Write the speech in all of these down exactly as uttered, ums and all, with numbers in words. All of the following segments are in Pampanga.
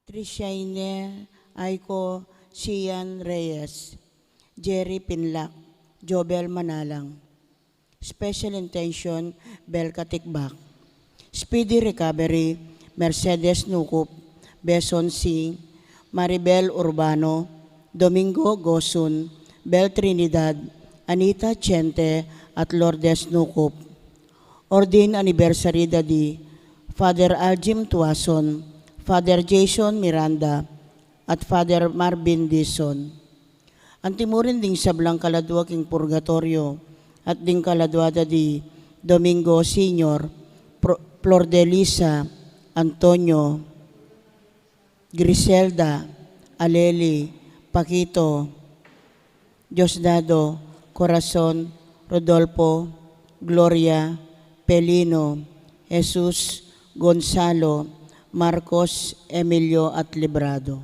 Triciaine Aiko, Sian Reyes, Jerry Pinlac, Jobel Manalang. Special intention, Bel Katikbak. Speedy recovery, Mercedes Nukup, Beson Singh, Maribel Urbano, Domingo Gosun, Bel Trinidad, Anita Chente, at Lourdes Nukup. Ordained anniversary da di Father Aljim Tuason, Father Jason Miranda, at Father Marvin Dizon. Antimurin ding sablang kaladua king purgatoryo, at ding kaladua da di Domingo Senior, Pro-, Flor de Lisa, Antonio, Griselda, Aleli, Paquito, Diosdado, Corazon, Rodolfo, Gloria, Pelino, Jesus, Gonzalo, Marcos, Emilio, at Librado.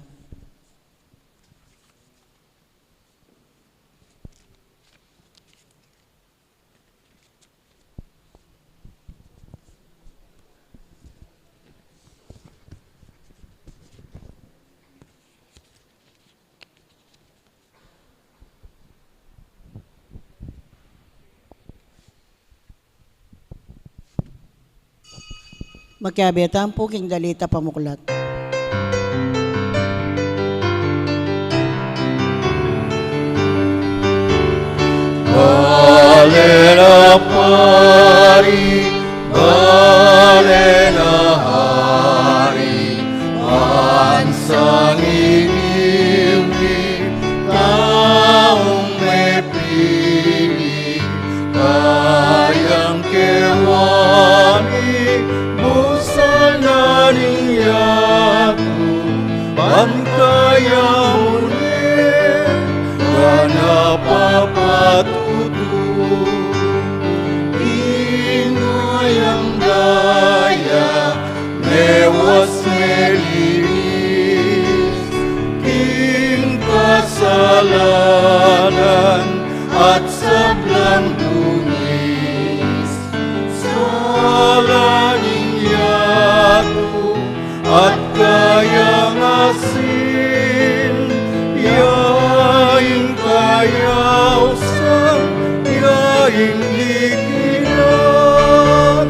Makiabe tamu pu king dalita pamuklat. Bale na pari, bale na hari, bansang iniwi, taung mepili, kayang kewani, busal na ning yatu, ban kaya mu ne, ganap a patutu. Ingayang daya, mewas melinis, king kasalanan at sablang dungis. Sala ning yatu at kayang asin, ya ing kayausan, ya ing dikinan.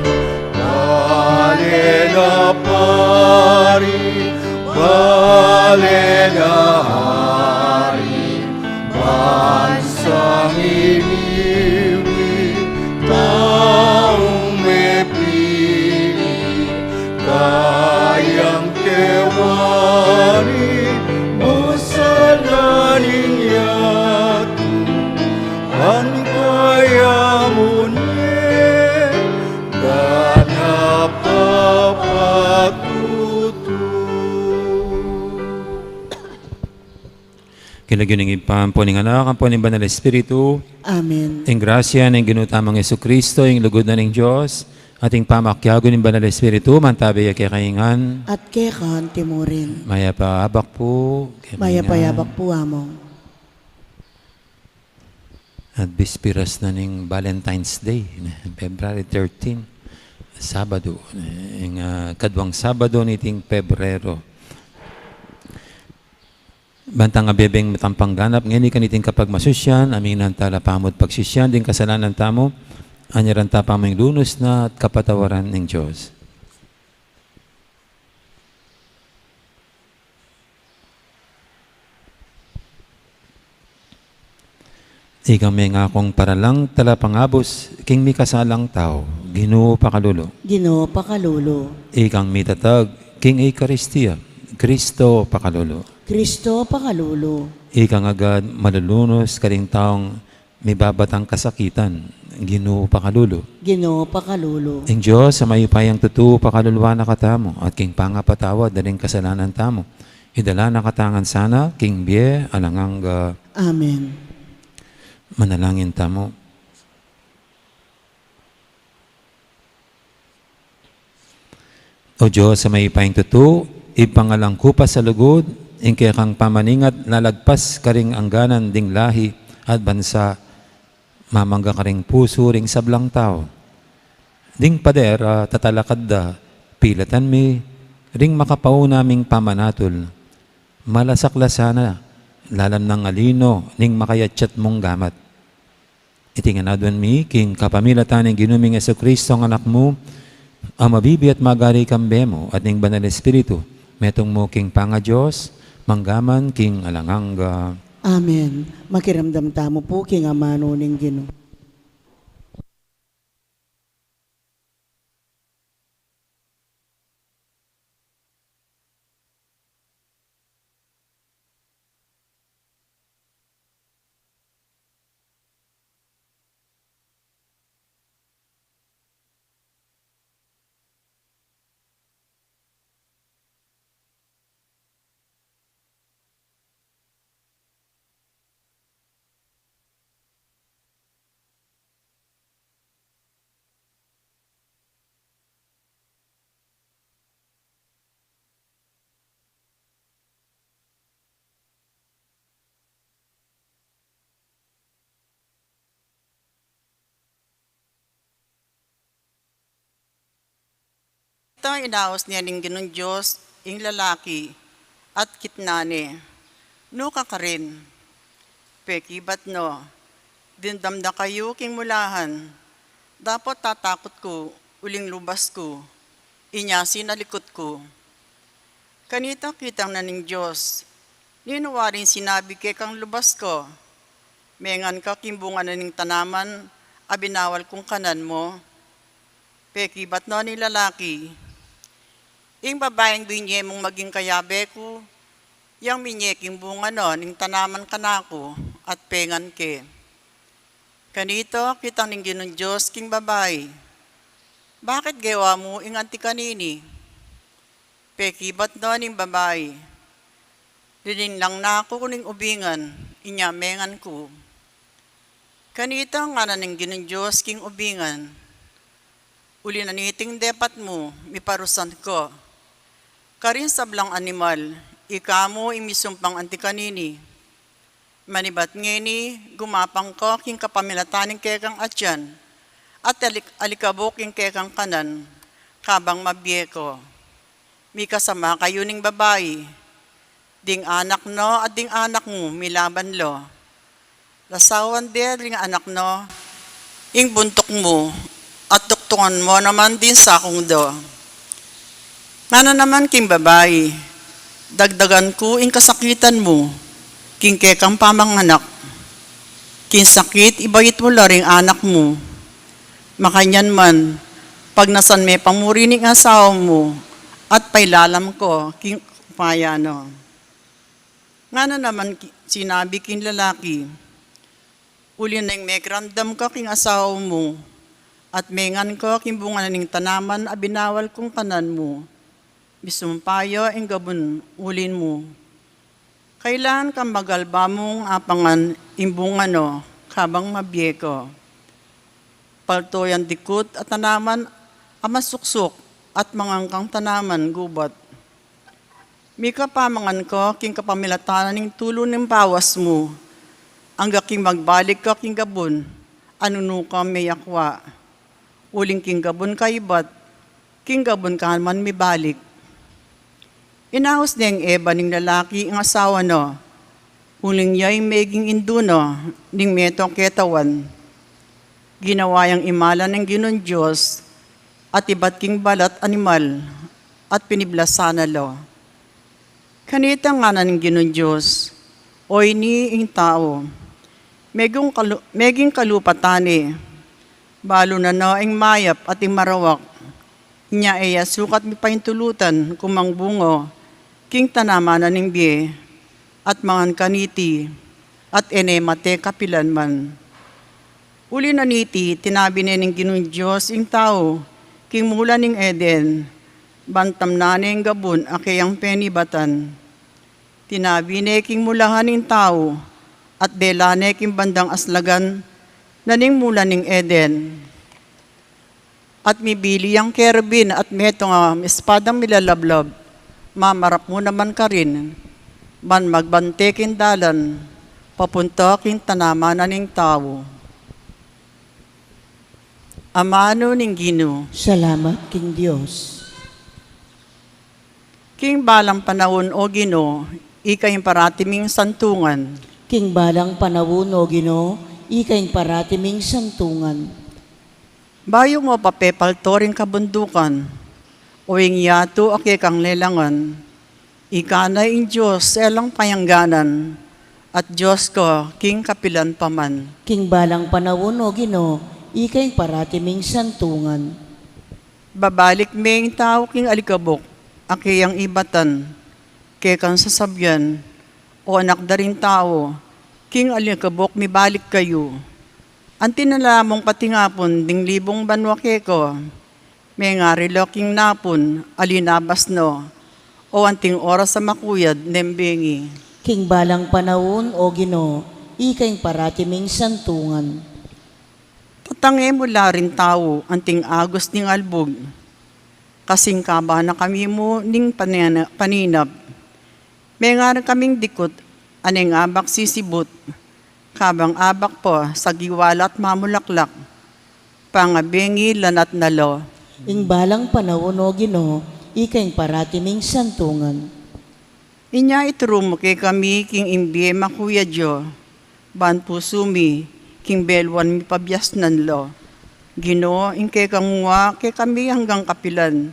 Bale na pari, bale na hari, bansang iniwi, taung mepili, kayang kewani, busal na ning yatu, ban kaya mu ne, ganap a patutu. King lagyu ning Ibpa, ampo ning Anak, ampo ning Banal Espiritu. Amen. Ing grasya ning Ginu tamung Jesucristo, ing lugud na ning Dios, at ing pamakiabe ning Banal Espiritu, mantabi ya kekayu ngan. At keka anti murin. Mayap a abak pu kekayu ngan. Mayap a abak pu, Among. At bispiras na ning Valentine's Day, ne, February thirteen, Sabadu, ne, ing, ah, kaduang Sabadu niting Pebrero. Bantang abebeng matampang ganap ngeni kaniting kapagmasusyan, aminan tala pamu at pagsisyan ding kasalanan tamu, anyaran ta pamu ing lunus na at kapatawaran ning Dios. Ikang mengakung paralang talapangabus king mikasalang tau, Ginu pakalulu. Ginu pakalulu. Ikang mitatag king Eukaristia, Kristo pakalulu. Kristo pakalulu. Ikang agad malulunus karing taung mibabatang kasakitan, Ginu pakalulu. Ginu pakalulu. Ing Dios a mayupayang tutu pakaluluan na katamu, at king pangapatawad da ring kasalanan tamu, idala na katamu ngan sana king bie alang angga. Amen. Manalangin tamu. O Dios a mayupayang tutu, ipangalang ku pa sa lugud ing kekang pamaningat lalagpas karing angganan ding lahi at bansa, mamangga karing pusu ring sablang tau. Ding pader a tatalakad da, pilatan mi Ring makapauna ming pamanatul, malasak la sana, lalam nang alino ning makayatyat mung gamat. Iti ngan aduan mi king kapamilatan ning Ginu ming Jesucristo, a Anak mu, a mabibie at magari kambe mu at ning Banal Espiritu, metung mu king pangaDios, mangga man king alang angga. Amen. Makiramdam tamu pu king amanu ning Ginu. Ita inaus ne ning Ginung Dios ing lalaki at kitnan ne, "Nu ka karin?" Pekibat no, "Dimdam da kayu king mulahan, dapot tatakut ku uling lubas ku, inya sinalikut ku." Kanita kitang na ning Dios, "Ninu waring sinabi ke kang lubas ka? Mengan ka king bunga na ning tanaman a binawal kung kanan mu?" Pekibat no ning lalaki, "Ing babaing binye mung maging kayabe ku, yang minye king bunga no ning tanaman kanaku at pengan ke." Kanita kitang ning Ginung Dios king babai, "Bakit gewa mu ing anti kanini?" Pekibat no ning babai, "Lininglang na ku ning ubingan, inya mengan ku." Kanita ngana ning Ginung Dios king ubingan, "Uli na niting depat mu, miparusan ka. Karing sablang animal, ika mu ing misumpang anti kanini." Manibat ngeni, gumapang ka king kapamilatan ning kekang atian, at alik-, alikabuk king kekang kanan, kabang mabie ka. Mikasama kayu ning babai, ding anak no at ding anak mu milaban la. Lasawan de ring anak no ing buntuk mu, at tuktungan mu naman ding sakung da. Ngana naman king babai, "Dagdagan ku ing kasakitan mu king kekang pamanganak. King sakit ibait mu la ring anak mu. Makanyan man, pagnasan me pa mu ring asawa mu, at pailalam ka king upaya na." Ngana naman ki-, sinabi king lalaki, "Uli na ing mekiramdam ka king asawa mu, at mengan ka king bunga na ning tanaman a binawal kung kanan mu, misumpa ya ing gabun ulin mu. Kailangan kang magalba mung apangan ing bunga na kabang mabie ka. Palto yang dikut a tanaman a masuksuk, at mangan kang tanaman gubat. Mika pamangan ka king kapamilatan ning tulu ning bawas mu, angga king magbalik ka king gabun a nunu ka meyakwa. Uling king gabun ka ibat, king gabun ka naman mibalik." Inaus neng Eva ning lalaki ing asawa na, uling ya ing meging indu na ning metung a ketawan. Ginawa yang imalan ning Ginung Dios, at ibat king balat animal, at piniblasan na la. Kanita ngana ning Ginung Dios, "Oyni ing tau, meging kalu-, meging kalupa tane, balu na no ing mayap at ing marawak. Inya e ya sukat mipaintulutan kumang bunga king tanaman na ning bie, at mangan kaniti, at e ne mate kapilan man." Uli na niti, tinabi ne ning Ginung Dios ing tau king mula ning Eden, ban tamnan ne ing gabun a keyang penibatan. Tinabi ne king mulahan ing tau, at dela ne king bandang aslagan na ning mula ning Eden. At mibili yang kerubin at metung a espadang milalablab, mamarap mu naman karin, ban magbante king dalan papunta king tanaman na ning tau. Amanu ning Ginu. Salamat king Dios. King balang panaun, O Ginu, ika ing parati ming santungan. King balang panaun, O Ginu, ika ing parati ming santungan. Bayu mo pa pepalto ring kabundukan, o ing yatu a kekang lelangan, ika na ing Dios alang payangganan, at Dios ka king kapilan pa man. King balang panaun, O Ginu, ika ing parati ming santungan. Babalik me ing tau king alikabuk a keyang ibatan, kekang sasabian, O anak da ring tau, king alikabuk mibalik kayu. Anti na la mung patingapun ding libung banua keka, mengari la king napun a linabas na, o anting oras a makuyad neng bengi. King balang panaun, O Ginu, ika ing parati ming santungan. Tatange mu la ring tau anting agus ning albug, kasingkaba na kami mu ning panena-, paninap. Mengari kaming dikut a neng abak sisibut, kabang abak pa sagiwalat mamulaklak, pangabengi lanat na la. Ing balang panaun, O Ginu, ika ing parati ming santungan. Inya ituru mu kekami king imbie makuyad ya, ban pusu mi king beluan mipabiasnan la. Ginu, ing kekang mua kekami anggang kapilan,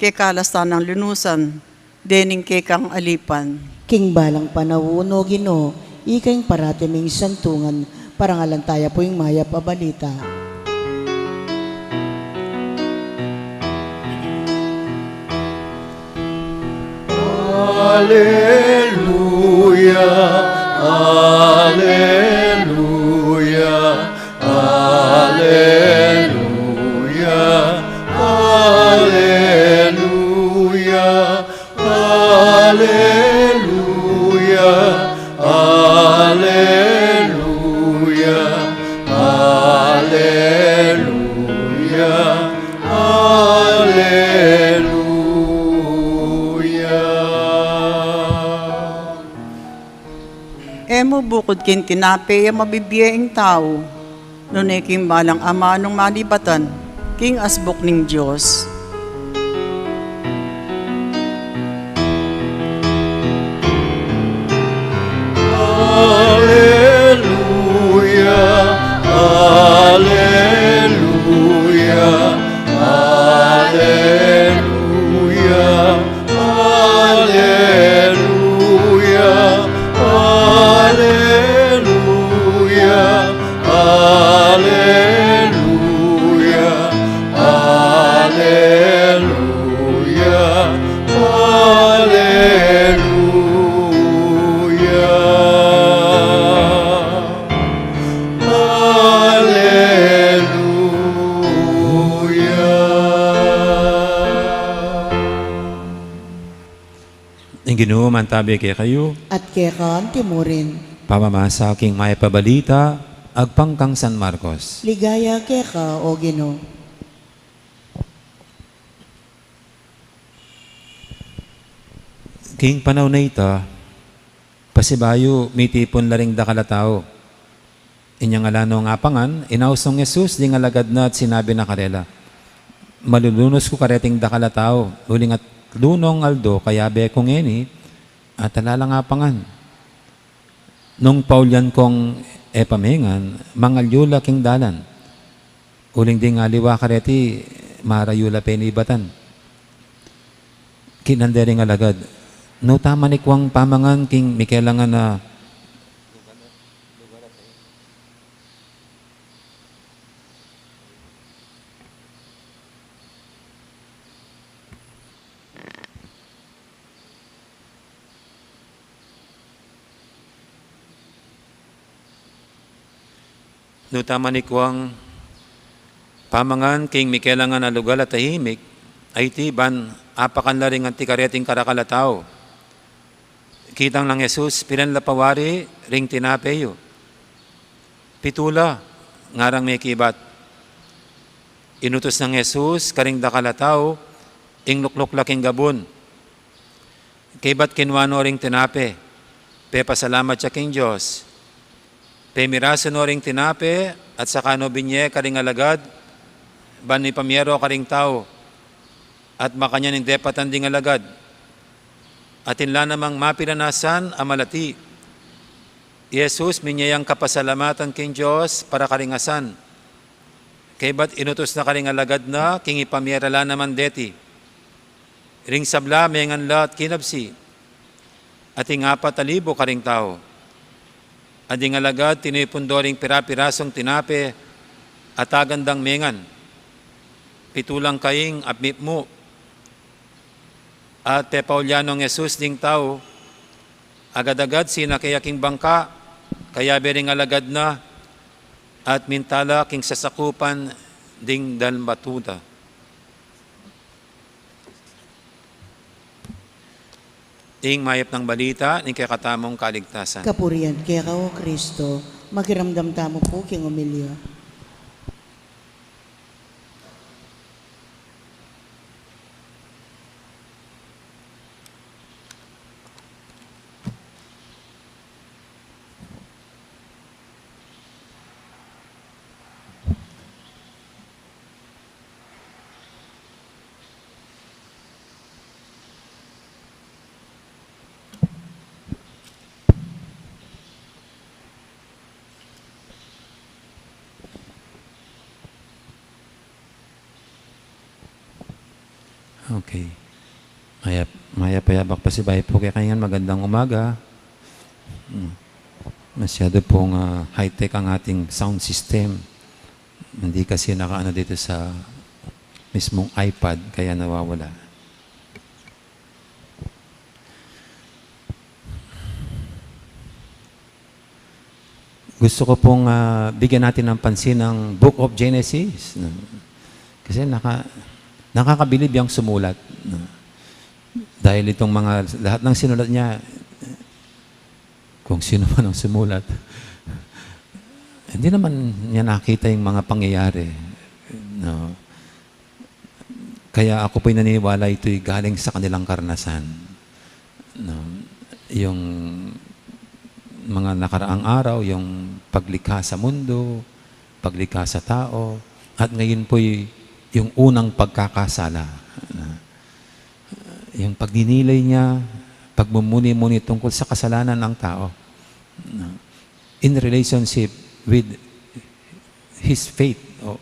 keka la sanang lunusan dening kekang alipan. King balang panaun, O Ginu, ika ing parati ming santungan. Parangalan taya pu ing mayap a balita. Aleluya, aleluya, aleluya, aleluya, aleluya, aleluya, aleluya, aleluya. E mu bukud king tinape ya mabibie ing tau, nune king balang amanung malibatan king asbuk ning Dios. Aleluya, aleluya, aleluya. Aleluya, aleluya, aleluya, aleluya, aleluya, aleluya. Ing Ginu mantabi kekayu. At keka anti murin. Pamamasa king mayap a balita agpang kang San Marcos. Ligaya keka, O Ginu. King panaun a ita, pasibayu mitipun la ring dakal a tau. Inyang ala nong apangan, inaus nong Jesus ding alagad na at sinabi na karela, "Malulunus ku kareting dakal a tau, uling atlu nong aldo kayabe ku ngeni, at ala lang apangan. Nung paulyan kong e pamengan, mangalyu la king dalan. Uling ding aliwa kareti, marayu la penibatan." Kinan de ring alagad, "Nu ta manikwang pamangan king mikelangan a Nu ta manikwang pamangan king mikelangan a lugal a tahimik, a iti ban apakan la ring anti kareting karakal a tau?" Kitang nang Jesus, pilan la pawari ring tinape yu? "Pitu la," ngarang mekibat. Inutus nang Jesus karing dakal a tau, ing lukluk la king gabun. Kaybat kinua no ring tinape, pepasalamat ya king Dios, pemirasu no ring tinape, at saka no binye karing alagad, ban mipamie ro karing tau, at makanyan ing depatan ding alagad. Atin la namang mapilanasan a malati. I Jesus minyayang kapasalamatan king Dios para karing asan. Kaybat inutus na karing alagad na king ipamiara la naman deti. Ring sabla mengan la at kinabsi. Ating apat a libu karing tau. At ding alagad tinipun do ring pira-pirasung tinape at agan dang mengan. Pitu lang kaing a mipmu. At pepaulyan nong Jesus ding tau, agad-agad sinake ya king bangka, kayabe ring alagad na, at minta la king sasakupan ding dalmatud na. Ing mayap nang balita ning kekatamung kaligtasan. Kapurian keka, O Kristo. Makiramdam tamu pu king omilya. Okay. Mayap, mayap a yabak pasibayu pu kekayu ngan, magandang umaga. Hmm. Masyado pong, ah, high-tech ang ating sound system. Hindi kasi nakaano dito sa mismong iPad, kaya nawawala. Gusto ko pong, ah, bigyan natin ng pansin ang Book of Genesis, no? Kasi naka-, nakakabilib yang sumulat, no? Dahil itong mga, lahat ng sinulat niya, kung sino man ang sumulat, hindi naman niya nakita yung mga pangyayari, no? Kaya ako po'y naniniwala ito'y galing sa kanilang karanasan, no? Yung mga nakaraang araw, yung paglikha sa mundo, paglikha sa tao, at ngayon po'y yung unang pagkakasala, no? Yung pagninilay niya, pagmumuni-muni tungkol sa kasalanan ng tao, no? In relationship with his faith, o,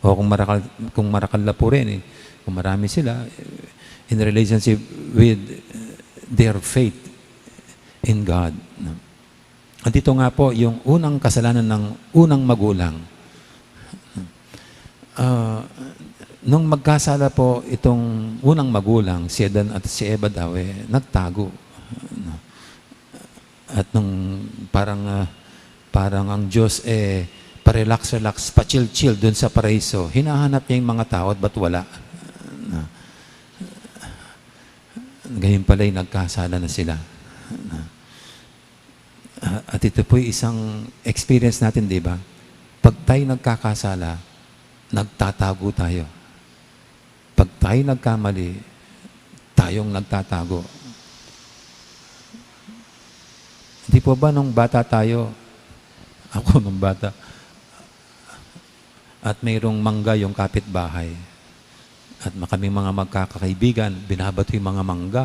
o kung marakal, kung marakal na po rin, eh, kung marami sila, eh, in relationship with their faith in God, no? At ito nga po, yung unang kasalanan ng unang magulang. Ah, nung magkasala po itong unang magulang, si Adan at si Eva daw, eh, nagtago, no? At nung parang, ah, parang ang Diyos, eh, pa-relax-relax, pa-chill-chill dun sa paraiso, hinahanap niya yung mga tao at ba't wala? Na, ngayon pala'y nagkasala na sila. Na, ah, at ito po'y isang experience natin, di ba? Pag tayo nagkakasala, nagtatago tayo. Pag tayo nagkamali, tayong nagtatago. Di po ba nung bata tayo, ako nung bata, at mayroong mangga yung kapitbahay, at ma-, kaming mga magkakaibigan, binabato yung mga mangga.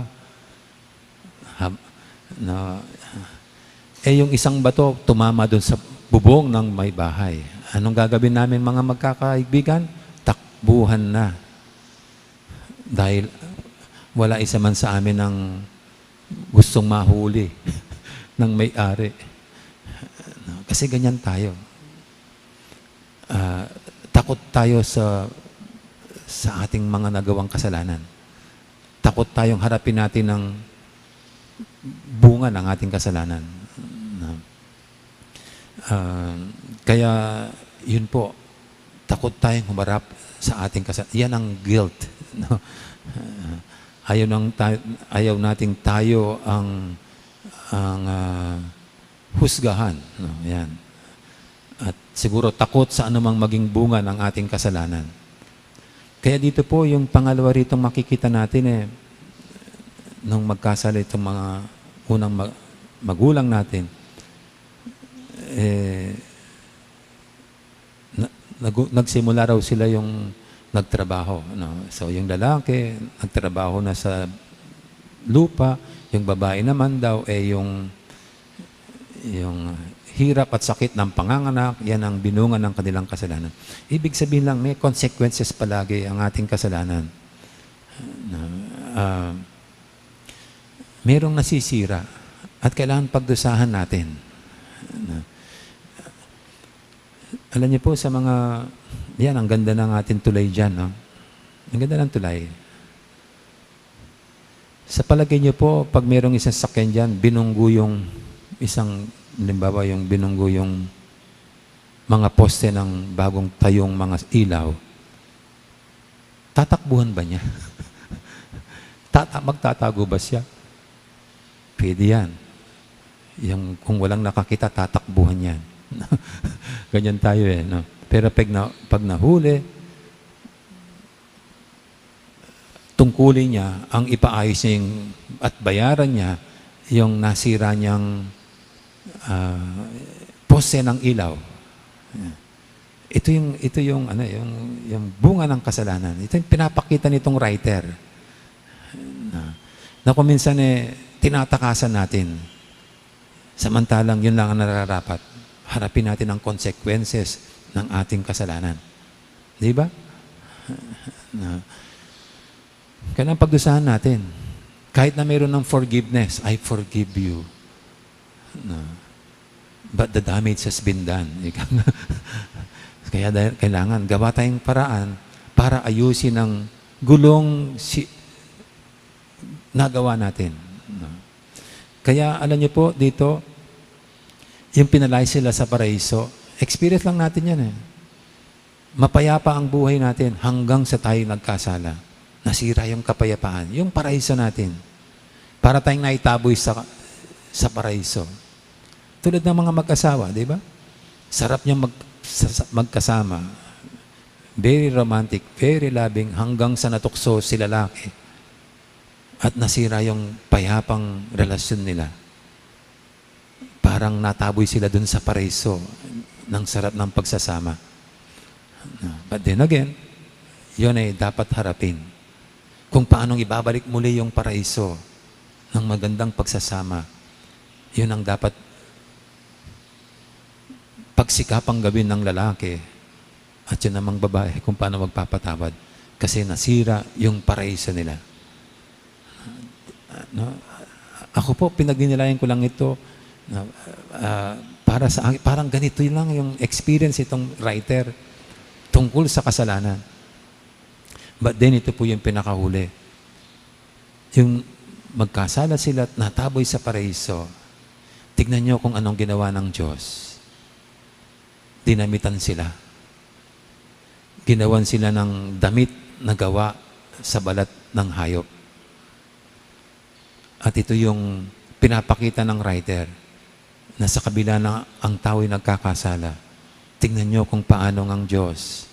Hab-, na, eh, yung isang bato tumama dun sa bubong ng may bahay. Anong gagawin namin, mga magkakaibigan? Takbuhan na. Dahil wala isa man sa amin ang gustong mahuli ng may-ari. Kasi ganyan tayo. Ah, takot tayo sa, sa ating mga nagawang kasalanan. Takot tayong harapin natin ang bunga ng ating kasalanan. No? Ah, kaya, yun po, takot tayong humarap sa ating kasalanan. Yan ang guilt, no? Ah, ayaw nang ta-, ayaw nating tayo ang, ang, ah, husgahan, no? Yan. At siguro takot sa anumang maging bunga ng ating kasalanan. Kaya dito po yung pangalawa ritong makikita natin, eh, nung magkasala itong mga unang ma-, magulang natin, eh, na-, nagu-, nagsimula raw sila yung nagtrabaho, no? So, yung lalaki, nagtrabaho na sa lupa, yung babae naman daw, eh, yung, yung hirap at sakit ng panganganak, yan ang binunga ng kanilang kasalanan. Ibig sabihin lang, may consequences palagi ang ating kasalanan. Na, ah, merong nasisira at kailangan pagdusahan natin. Na, alam niyo po, sa mga, yan, ang ganda ng ating tulay dyan, no? Ang ganda ng tulay. Sa palagay niyo po, pag merong isang sakyan dyan, binunggo yung isang, halimbawa, yung binunggo yung mga poste ng bagong tayong mga ilaw, tatakbuhan ba niya? Tata-, magtatago ba siya? Pwede yan. Yung kung walang nakakita, tatakbuhan yan. Ganyan tayo eh, no? Pero pag, na, pag nahuli, tungkulin niya ang ipaayos niya yung, at bayaran niya yung nasira niyang, ah, poste ng ilaw. Ito yung, ito yung, ano, yung, yung bunga ng kasalanan. Ito yung pinapakita nitong writer. Na, na kung minsan, eh, tinatakasan natin. Samantalang yun lang ang nararapat. Harapin natin ang consequences ng ating kasalanan. Di ba? Na, kailangan pagdusahan natin. Kahit na mayroon ng forgiveness, "I forgive you." Na, but the damage has been done. Ika nga. Kaya dahil kailangan gawa tayong paraan para ayusin ang gulong si-, nagawa natin. No? Kaya alam niyo po, dito, yung pinalaya sila sa paraiso, experience lang natin yan eh. Mapayapa ang buhay natin hanggang sa tayo nagkasala. Nasira yung kapayapaan, yung paraiso natin. Para tayong naitaboy sa, sa paraiso. Tulad ng mga mag-asawa, di ba? Sarap niyang mag-, sa-, sa-, magkasama. Very romantic, very loving, hanggang sa natukso si lalaki. At nasira yung payapang relasyon nila. Parang nataboy sila dun sa paraiso ng sarap ng pagsasama. But then again, yun ay dapat harapin. Kung paanong ibabalik muli yung paraiso ng magandang pagsasama, yun ang dapat pagsikapang gawin ng lalaki at yun namang babae kung paano magpapatawad kasi nasira yung paraiso nila. No? Ako po, pinagninilayan ko lang ito na, ah, para sa akin, parang ganito lang yung experience itong writer tungkol sa kasalanan. But then, ito po yung pinakahuli. Yung magkasala sila at nataboy sa paraiso, tignan niyo kung anong ginawa ng Diyos. Dinamitan sila. Ginawan sila ng damit na gawa sa balat ng hayop. At ito yung pinapakita ng writer na sa kabila na ang tao'y nagkakasala, tingnan niyo kung paano ang Diyos,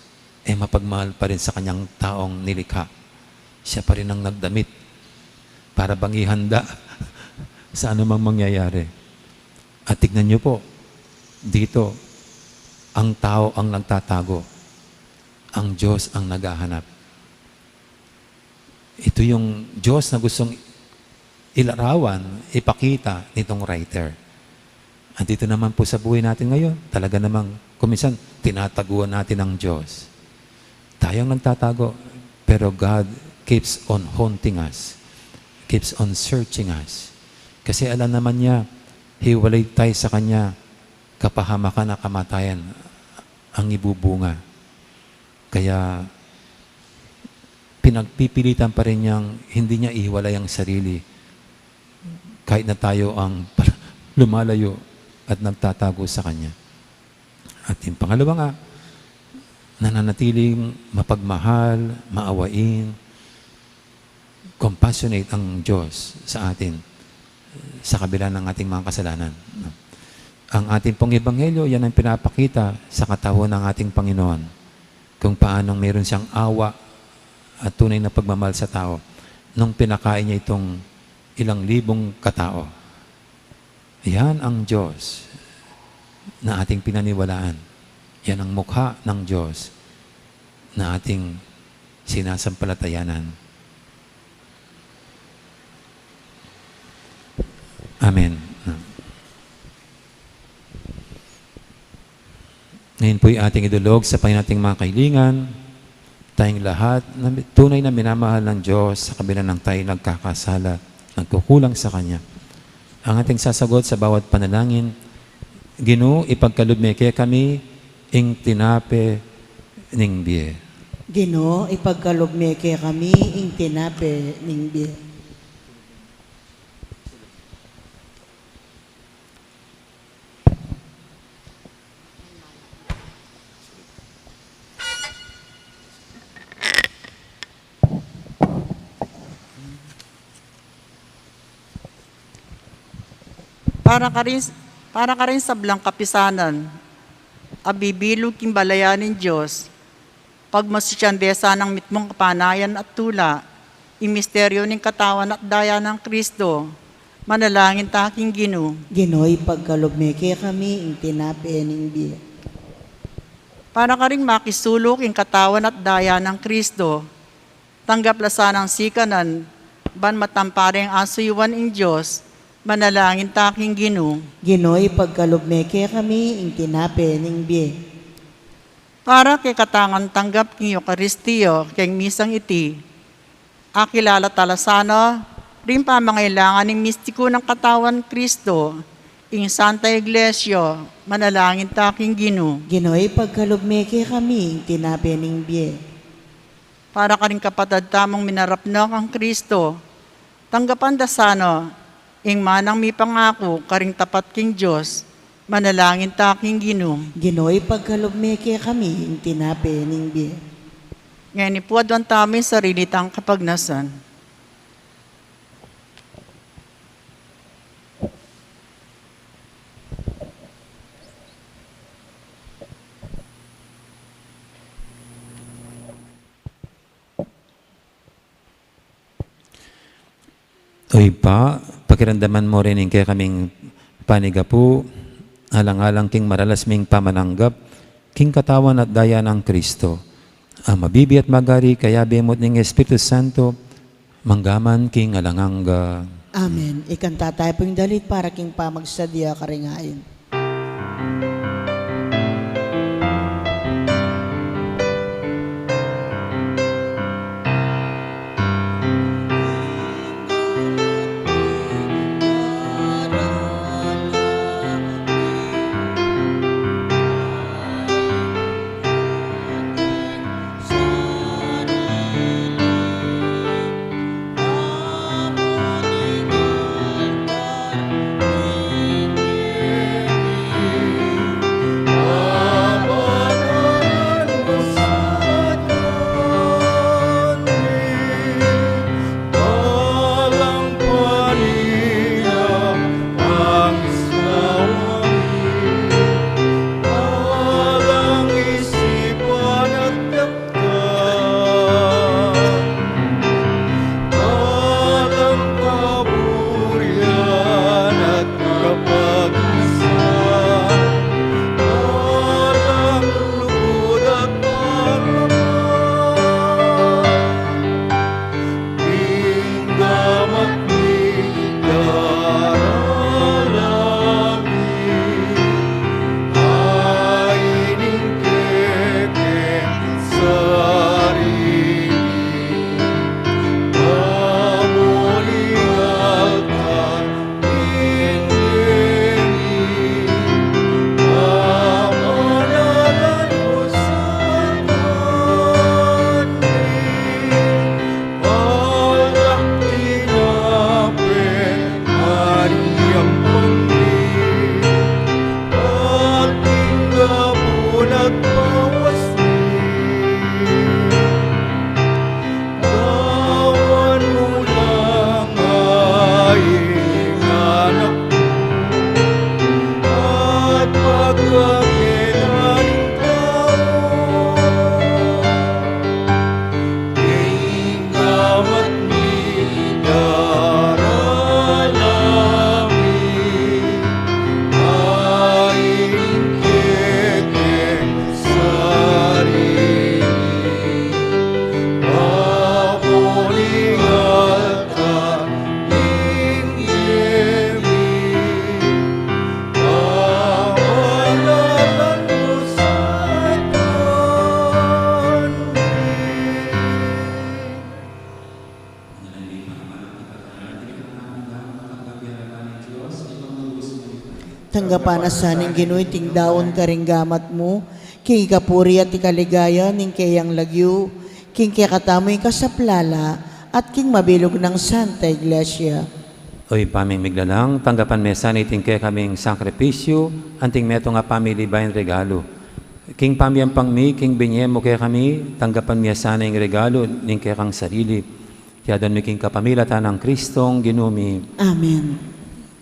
eh, mapagmahal pa rin sa kanyang taong nilikha. Siya pa rin ang nagdamit para bang ihanda sa anumang mangyayari. At tignan niyo po, dito, ang tao ang nagtatago, ang Diyos ang naghahanap. Ito yung Diyos na gustong ilarawan, ipakita nitong writer. At dito naman po sa buhay natin ngayon, talaga namang kuminsan tinataguan natin ang Diyos. Tayong nagtatago, pero God keeps on haunting us, keeps on searching us. Kasi alam naman niya, hiwalay tayo sa Kanya, kapahamakan at kamatayan ang ibubunga. Kaya pinagpipilitan pa rin niyang hindi niya ihiwalay ang sarili kahit na tayo ang lumalayo at nagtatago sa Kanya. At yung pangalawa nga, nananatiling mapagmahal, maawain, compassionate ang Diyos sa atin sa kabila ng ating mga kasalanan. Ang ating pong ebanghelyo, yan ang pinapakita sa katauhan ng ating Panginoon, kung paanong meron siyang awa at tunay na pagmamahal sa tao nung pinakain niya itong ilang libong katao. Yan ang Diyos na ating pinaniwalaan. Yan ang mukha ng Diyos na ating sinasampalatayanan. Amen. Ngayon po'y ating idulog sa Panginoon ating mga kahilingan, tayong lahat na tunay na minamahal ng Diyos sa kabila ng tayo nagkakasala, nagkukulang sa Kanya. Ang ating sasagot sa bawat panalangin, Ginu, ipagkalub me kekami ing tinape ning bie. Ginu, ipagkalub me kekami ing tinape ning bie. Para karin, para karin sablang kapisanan a bibilug king balayan ning Dios, pagmasusyan de sanang mitmung kapanayan at tula ing misteryo ning katawan at daya nang Kristo, manalangin ta king Ginu. Ginu, ipagkalub me kekami ing tinape ning bie. Para karing makisuluk ing katawan at daya nang Kristo, tanggap la sanang sikanan ban matampareng asuyuan ing Dios, manalangin ta king Ginu. Ginu, ipagkalub me kekami ing tinape ning bie. Para kekatang tanggap king Eukaristia keng misang iti, akilala ta la sana ring pamangailangan ning mistiku nang katawan Kristo, ing Santa Iglesia, manalangin ta king Ginu. Ginu, ipagkalub me kekami ing tinape ning bie. Para karing kapatad tamung minarap na kang Kristo, tanggapan da sana ing manang mipangaku karing tapat king Dios, manalangin ta king Ginu. Ginu, ipagkalub me kekami ing tinape ning bie. Ngeni pu, aduan tamu ing sarili tang kapagnasan. O Ibpa, pakiramdaman mu rin ing kekaming panigapu, alang-alang king maralas ming pamananggap king katawan at daya nang Kristo, a mabibie at magari kayabe mu at ning Espiritu Santo, mangga man king alang angga. Amen. Ikanta tamu pu ing dalit para king pamagsadya karing ain. Tanggapan na sa ning Ginu iting daun karing gamat mu, king ikapuri at ikaligaya ning keyang lagyu, king kekatamu ing kasaplala, at king mabilug nang Santa Iglesia. O Ibpa ming miglalang, tanggapan me sana iting kekaming sakripisyu, anting metung a pamilibayung regalu. King pamiyampang mi, king binye mu kekami, tanggapan me sana ing regalu ning kekang sarili. Iti adwan mi king kapamilatan nang Kristong Ginu mi. Amen.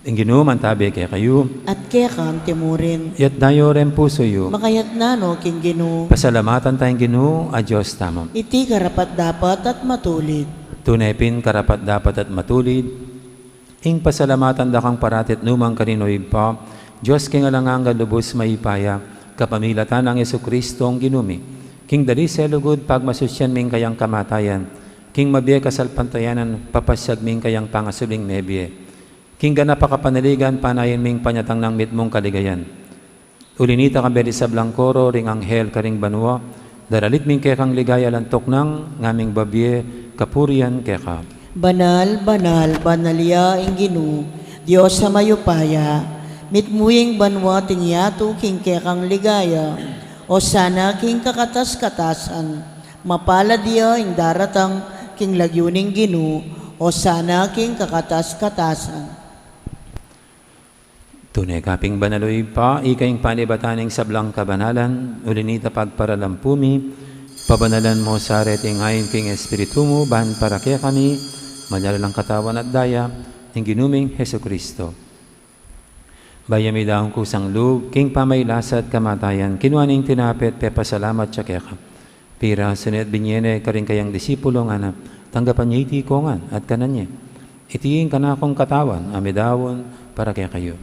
Ing Ginu mantabe kekayu. At keka mu rin. Itas yu ring pusu yu. Makaitas no king Ginu. Pasalamatan taya ing Ginu a Dios tamu. Iti karapat-dapat at matulid. Tune pin karapat-dapat at matulid ing pasalamatan da kang parati at nukarin man, O Ibpa, Dios king alang angga, lubus mayupaya, kapamilatan nang Jesucristo a Ginu mi. King dalise lugud pagmasusyan mi ing kayang kamatayan, king mabie kasalpantayanan papasyag mi ing kayang pangasubling mebie, king ganap a kapanaligan panayan mi ing panyatang nang mitmung kaligayan. Uli nita, kambe ding sablang koro ring anghel karing banua, daralit mi ing kekang ligaya, lantuk nang ngaming babie kapurian keka. Banal, banal, banal ya ing Ginu, Dios a mayupaya. Mitmu ing banua at ing yatu king kekang ligaya. Osana king kakatas-katasan. Mapalad ya ing daratang king lagyu ning Ginu. Osana king kakatas-katasan. Tune ka pin banal, O Ibpa, ika ing panibatan ning sablang kabanalan, uli nita pagparalampu mi, pabanalan mu sa reting ain king Espiritu mu, ban para kekami, maging la lang katawan at daya ning Ginu ming Jesucristo. Bayu mi daun kusang lub king pamagkasakit at kamatayan, kinua ne ing tinape at pepasalamat ya keka. Pirasu ne at binye ne karing kayang disipulo, ngana, tanggapan ye iti kongan at kanan ye. Iti ing kanakung katawan a midaun para kekayu.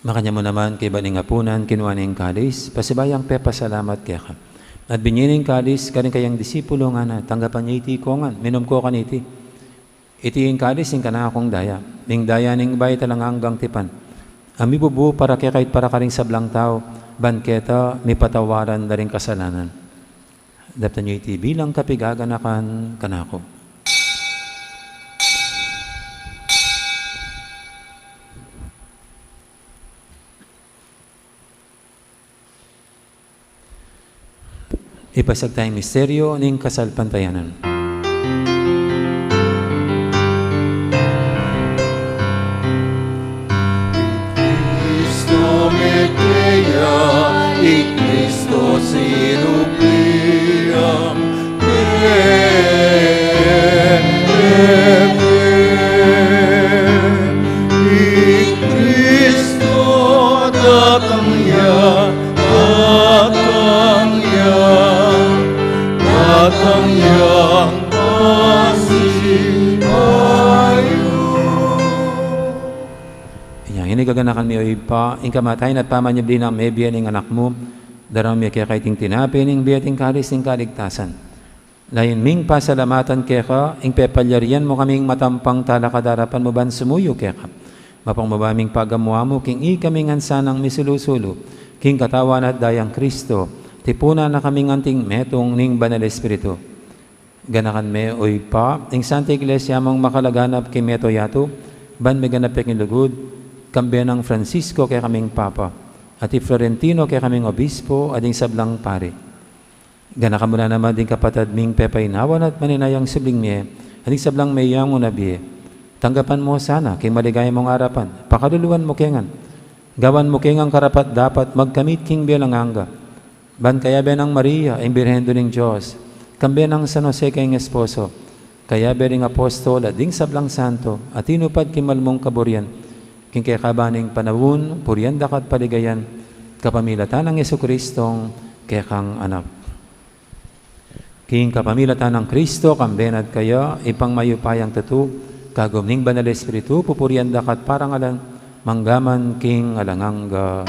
Makanyan mu naman kaybat ning apunan, kinua ne ing kalis, pasibayu yang pepasalamat keka. At binye ne ing kalis karing kayang disipulo, ngana, tanggapan ye iti kongan, minum ko kaniti. Iti ing kalis ning kanakung daya, ning daya ning bayu at alang anggang tipan, a mibubu para kekayu at para karing sablang tau, ban keta mipatawaran da ring kasalanan. Daptan yu iti bilang kapaganakan kanaku. Ipasiag taya ing misteryu ning kasalpantayanan. Cristo mete ya, i Cristo sinupli ya, i Cristo datang ya, datang ya, datang yang pasibayu. Inya ngeni, gaganakan mi, O Ibpa, ing kamatayan at pamanyubli nang mebie ning Anak mu, daraun mi keka iting tinape ning bie at ing kalis ning kaligtasan. Layun ming pasalamatan keka ing pepalyarian mu kaming matampang talakad king arapan mu ban sumuyu keka. Mapagmabie ming pagamu-amu king ikami ngan sanang misulu-sulu king katawan at dayang Cristo, tipunan na kaming anting metung ning Banal Espiritu. Ganakan me, O Ibpa, ing Santa Iglesia mung makalaganap king mabilug a yatu, ban miganap ya king lugud, kambe nang Francisco kekaming Papa, at i Florentino kekaming Obispo, at ding sablang pari. Ganakan mu la naman ding kapatad ming pepainawa na at maninayang subling mie, at ding sablang meyangu na bie. Tanggapan mu sana king maligaya mung arapan, pakaluluan mu ke ngan. Gawan mu ke ngan karapat-dapat magkamit king bie alang angga. Ban kayabe nang Maria, ing Birhen Indu ning Dios, kambe nang San Jose kayang esposo, kayabe ring apostol at ding sablang santo, a tinupad king mal mung kaburian, king kekaban ning panaun, purian da ka at paligayan, kapamilatan nang Jesucristong kekang Anak. King kapamilatan nang Cristo, kambe na at kaya, Ibpang mayupayang tutu, kagum ning Banal Espiritu, pupurian da ka at parangalan, mangga man king alang angga.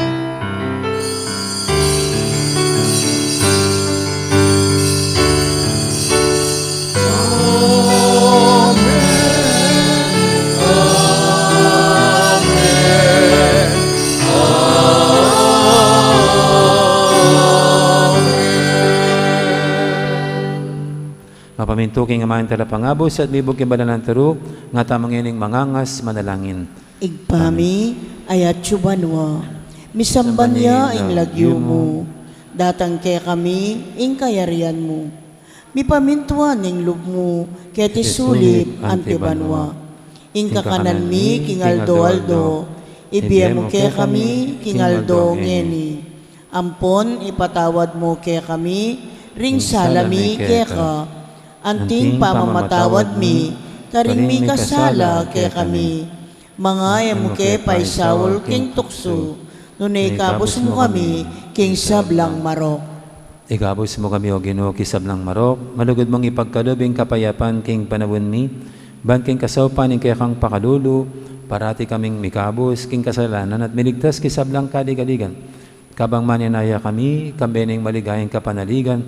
Mapamintu king Ama ing Talapangabus at mibug king banal nang turu, nga tamu ngening mangangas manalangin. Ibpa mi, a atsu banua, misamban ya ing lagyu mu, datang kekami ing kayarian mu, mipamintuan ing lub mu keti sulip anti banua. Ing kakanan mi king aldo-aldo, ibie mu kekami king aldo ngeni. Ampon ipatawad mu kekami ring sala mi keka, anting pamamatawad mi karing mikasala kekami. Manga e mu ke paisaul king tuksu, nune ikabus mu kami king sablang marok. Ikabus mu kami, O Ginu, king sablang marok, malugud mung ipagkalub ing kapayapan king panaun mi, ban king kasaupan ning kekang pakalulu, parati kaming mikabus king kasalanan at miligtas king sablang kaligaligan. Kabang manenaya kami, kambe ning maligayang kapanaligan,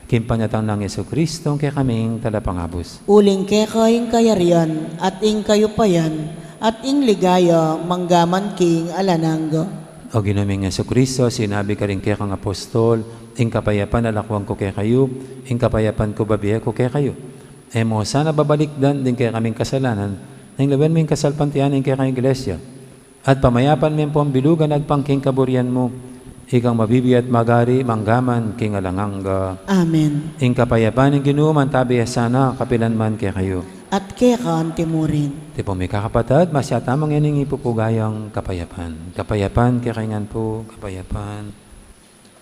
king panyatang nang Jesucristo, ing kekaming Talapangabus. Uling keka ing kayarian, at ing kayupayan, at ing ligaya, mangga man king alang angga. O Ginu ming Jesucristo, sinabi karing kekang apostol, ing kapayapan lalakwan ku kekayu, ing kapayapan ku bibie ku kekayu. E mu sana babalikdan ding kekaming kasalanan, nune lawen mu ing kasalpantayanan ning kekang Iglesia. At pamayapan me ampong bilugan agpang king kaburian mu, ikang mabibie at magari mangga man king alang angga. Amen. Ing kapayapan ning Ginu mantabi ya sana kapilan man kekayu. At keka anti murin. Tipong mikakapatad, masyata mung ining ipupugayang kapayapan. Kapayapan kekayu ngan pu, kapayapan.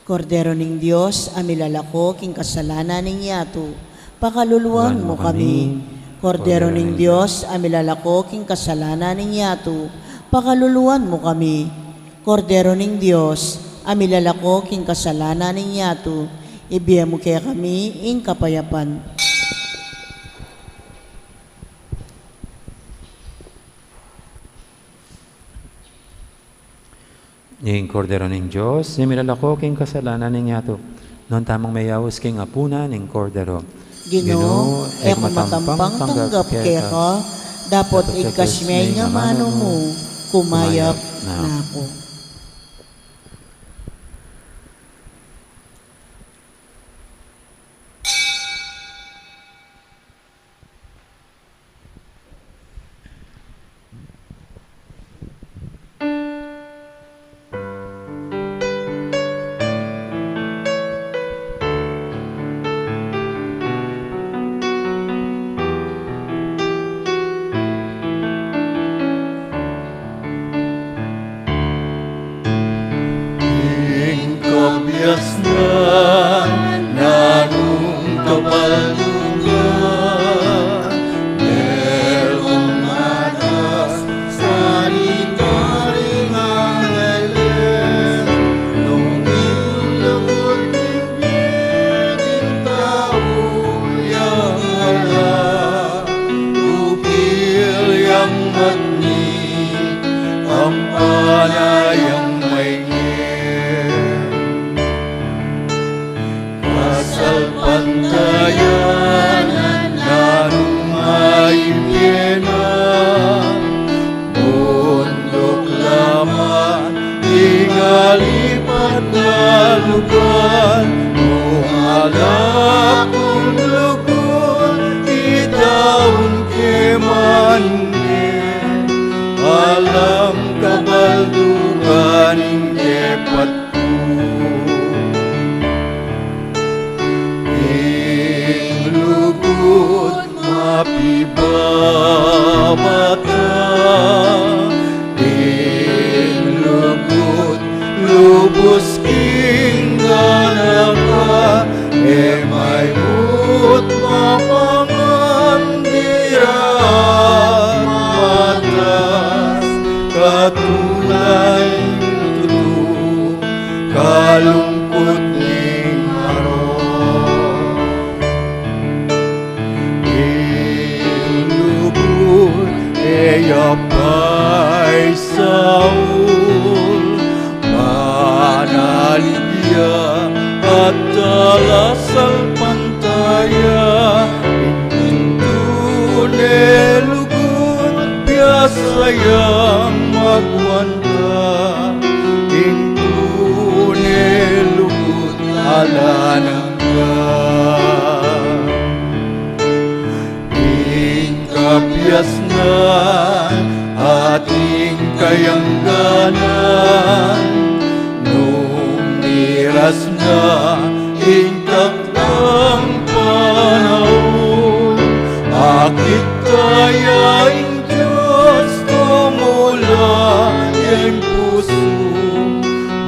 Kordero ning Dios, a milalako king kasalanan ning yatu, pakaluluan mu kami. Kordero ning Dios, a milalako king kasalanan ning yatu, pakaluluan mu kami. Kordero ning Dios, a milalako king kasalanan ning yatu, ibie mu kekami ing kapayapan. Ing Kordero ning Dios, a milalako king kasalanan ning yatu. Nuan tamung meyaus king apunan ning Kordero. Ginu, e ku matampang tanggap keka, dapot igkas me ing amanu mu, kumayap na ku. Ing kabiasnan, nanung kabaldugan, melong atas salita ring angeles, nung ing lugud ning bie ding tau yang ala, upil yang matni, kampana yang maingin. Kasalpantayanan, nanung maibie na, bunduk la man ing alipat na lugar, nung ala kung lugud, itaun ke man ne, alang kabaldugan ing kepat Ing lugud mapibabata, ing lugud lubus king ganaka, e maibut mapangan dirang matas, katula ing tutu kalungkut ning marok. Ing lugud e ya paisaul, panalig ya at talasalpantaya, ing tune lugud biasa yang magwanta, ing tune lugud alang angga. Kas na ing taknang panaun, akit kaya ing Dios tumula ing pusu,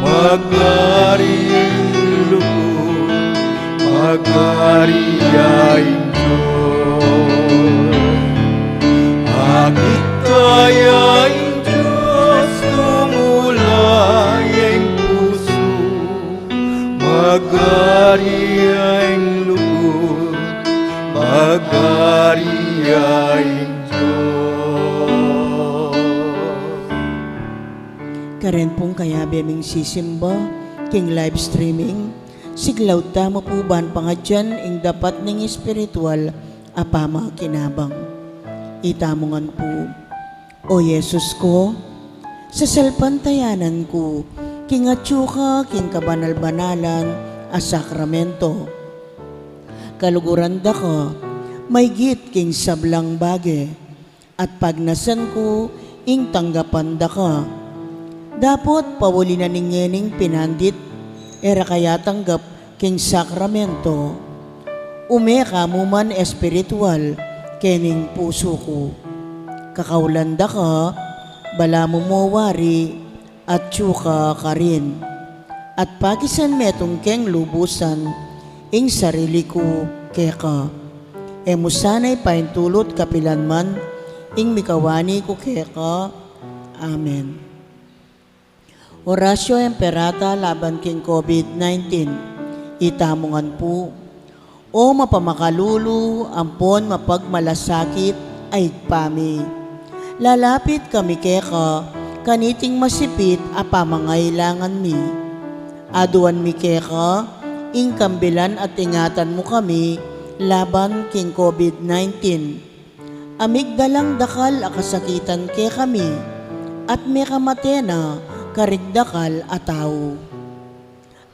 magari ing lugud, magari ing Dios. Akit kaya ing Dios tumula ing pusu, magari ing lugud, magari ing Dios. Karen pung kayabe ming sisimba king live streaming, siglaud tamu pu ban pangadyan ing dapat ning espiritual a pamakinabang. Itamu ngan pu. O Jesus ko, sasalpantayanan ku king atyu ka king kabanal-banalan a sakramento. Kaluguran da ka maygit king sablang bage, at pagnasan ku ing tanggapan da ka. Dapot pauli na ning ngening pinandit e ra ka yatanggap king sakramento, ume ka mu man espiritual kening pusu ku. Kakaulan da ka, balamu mo wari, atyu ka karin. At pakisan metung keng lubusan ing sarili ku keka. E mu sana ipaintulut kapilan man ing mikawani ku keka. Amen. Oratio Imperata laban king COVID nineteen. Itamu ngan pu. O mapamakalulu ampon mapagmalasakit a Ibpa mi, lalapit kami keka kaniting masipit a pamangailangan mi. Aduan mi keka ing kambilan at ingatan mu kami laban king COVID nineteen. Amigdalang dakal a kasakitan kekami, at mekamate na karing dakal a tau.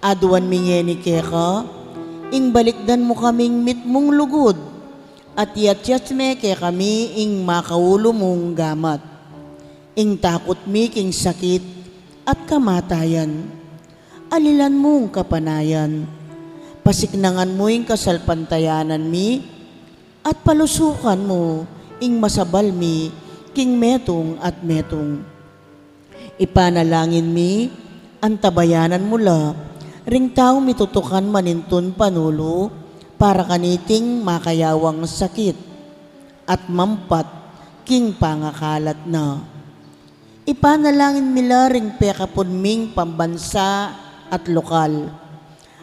Aduan mi ngeni keka ing balikdan mu kaming mitmung lugud, at iatyat me kekami ing makaulu mung gamat. Ing takut mi king sakit at kamatayan, alilan mung kapanayan. Pasiknangan mu ing kasalpantayanan mi, at palusukan mu ing masabal mi king metung at metung. Ipanalangin mi, antabayanan mu la ring taung mitutukan manintun panulu para kaniting makayawang sakit at mampat king pangakalat na. Ipanalangin mi la ring pekapun ming pambansa at lokal,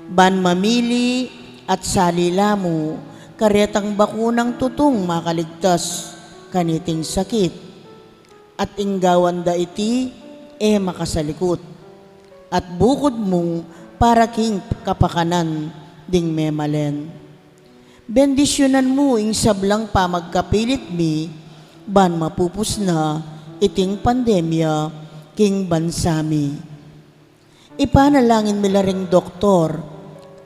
ban mamili at sali la mu karetang bakunang tutung makaligtas kaniting sakit. At ing gawan da iti e makasalikut, at bukud mung para king kapakanan ding memalen. Bendisyunan mu ing sablang pamagkapilit mi ban mapupus na iting pandemya king bansa mi. Ipanalangin mi la ring doktor,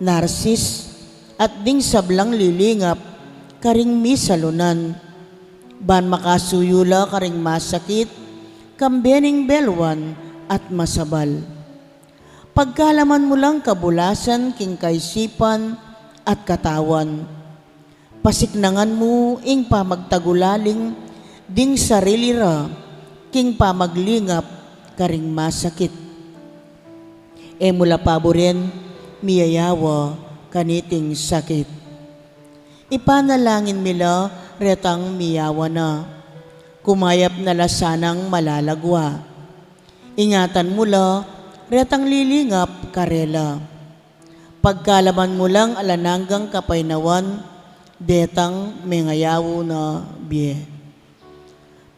narsis, at ding sablang lilingap karing misalunan, ban makasuyu la karing masakit, kambe ning belwan at masabal. Pagkalaman mu lang kabulasan king kaisipan at katawan. Pasiknangan mu ing pamagtagulaling ding sarili ra king pamaglingap karing masakit. E mu la paburen miyayawa kaniting sakit. Ipanalangin mi la retang miyawa na. Kumayap na la sanang malalagwa. Ingatan mu la retang lilingap karela. Pagkalaman mu lang alang anggang kapaynawan detang mengayaw na bie.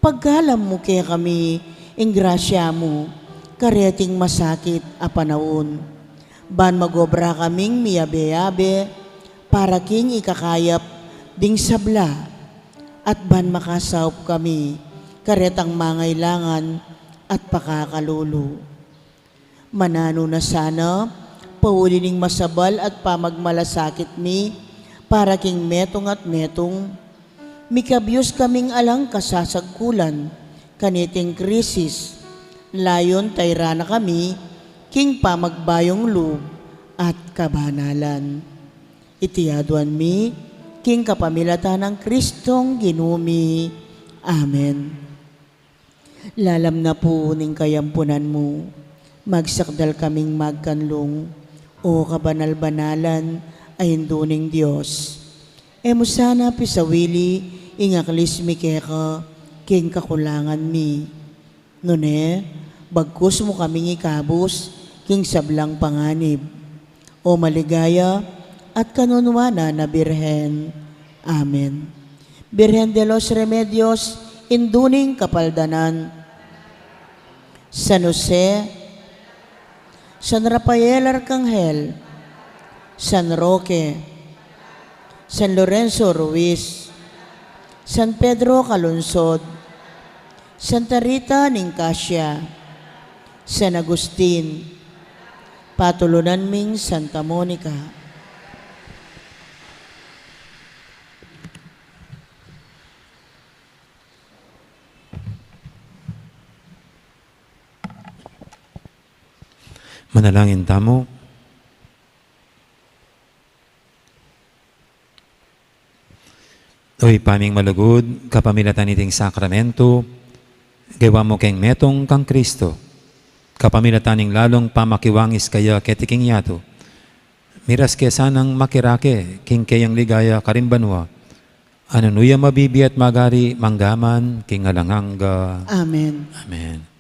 Pagkalam mu kekami ing grasya mu kareting masakit a panaun, ban magobra kaming miyabe-yabe para king ikakayap ding sabla, at ban makasaup kami karetang mangailangan at pakakalulu. Mananu na sana, pauli ning masabal at pamagmalasakit mi para king metung at metung, mikabyus kaming alang kasasagkulan kaniting krisis, layun tayra na kami king pamagbayung lub at kabanalan. Iti aduan mi king kapamilatan nang Kristong Ginu mi. Amen. Lalam na pu ning kayampunan mu, magsakdal kaming magkanlung, O kabanal-banalan a Indu ning Dios. E mu sana pisawili ing aklis mi keka king kakulangan mi. Nune, bagkus mu kaming ikabus king sablang panganib. O maligaya at kanunuanan a Birhen. Amen. Birhen de los Remedios, Indu ning Kapaldanan. San Jose, San Rafael Arkanghel, San Roque, San Lorenzo Ruiz, San Pedro Calungsod, Santa Rita ning Casia, San Agustin, patulunan ming Santa Monica. Manalangin tamu. O Ibpa ming malugud, kapamilatan niting sakramento, gewa mu keng metung kang Kristo, kapamilatan ning lalung pamakiwangis kaya keti king yatu, miras ke sanang makirake king keyang ligaya karing banua, a nung nu ya mabibie at magari mangga man king alang angga. Amen. Amen.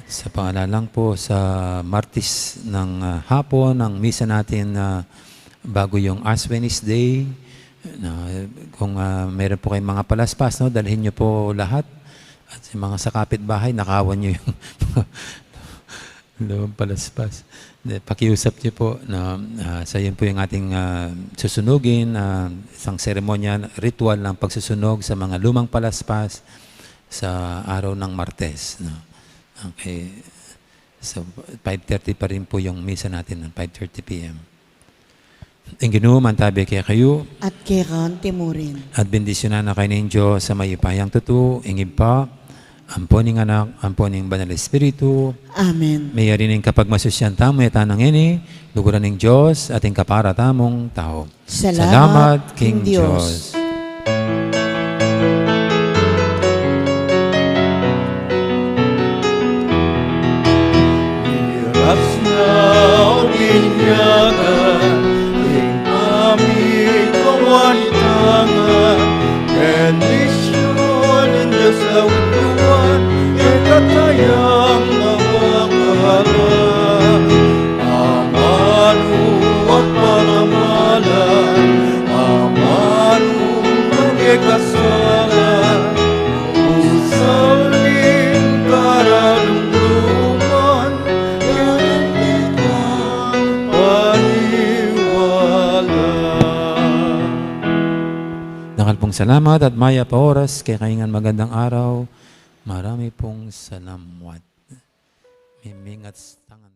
Sa pangalalang po, sa Martes ng, ah, hapon, ang misa natin, ah, bago yung Ash Wednesday. Na, kung, ah, meron po kayong mga palaspas, no, dalhin niyo po lahat. At sa mga sa kapitbahay, nakawan niyo yung lumang palaspas. Hindi, pakiusap niyo po na, ah, sa yun po yung ating, ah, susunugin, ah, isang seremonya, ritual ng pagsusunog sa mga lumang palaspas sa araw ng Martes, no? Okay. So, five thirty pa rin po yung misa natin, ng five thirty P M. Ing Ginu mantabi kekayu. At keka naman. At bendisyunan na kayu ning Dios a mayupayang tutu, ing Ibpa, ampo ning Anak, ampo ning Banal Espiritu. Amen. Mayari ning kapagmasusyan tamu, e ta na ngeni, luguran ning Dios, ating kapara tamung tau. Salamat king Dios. Miras na o binyagan, ing pamikawan tanga, bendisyun ning Dios a utuan, e katayang mawakala. Amanu at pagamalan, amanu at ikasala, usal ning karalumduman, yan ang ikang paniwala. Dakal pung salamat at mayap a oras kekayu ngan, magandang araw. Marami pung salamat. Mimingat tanga.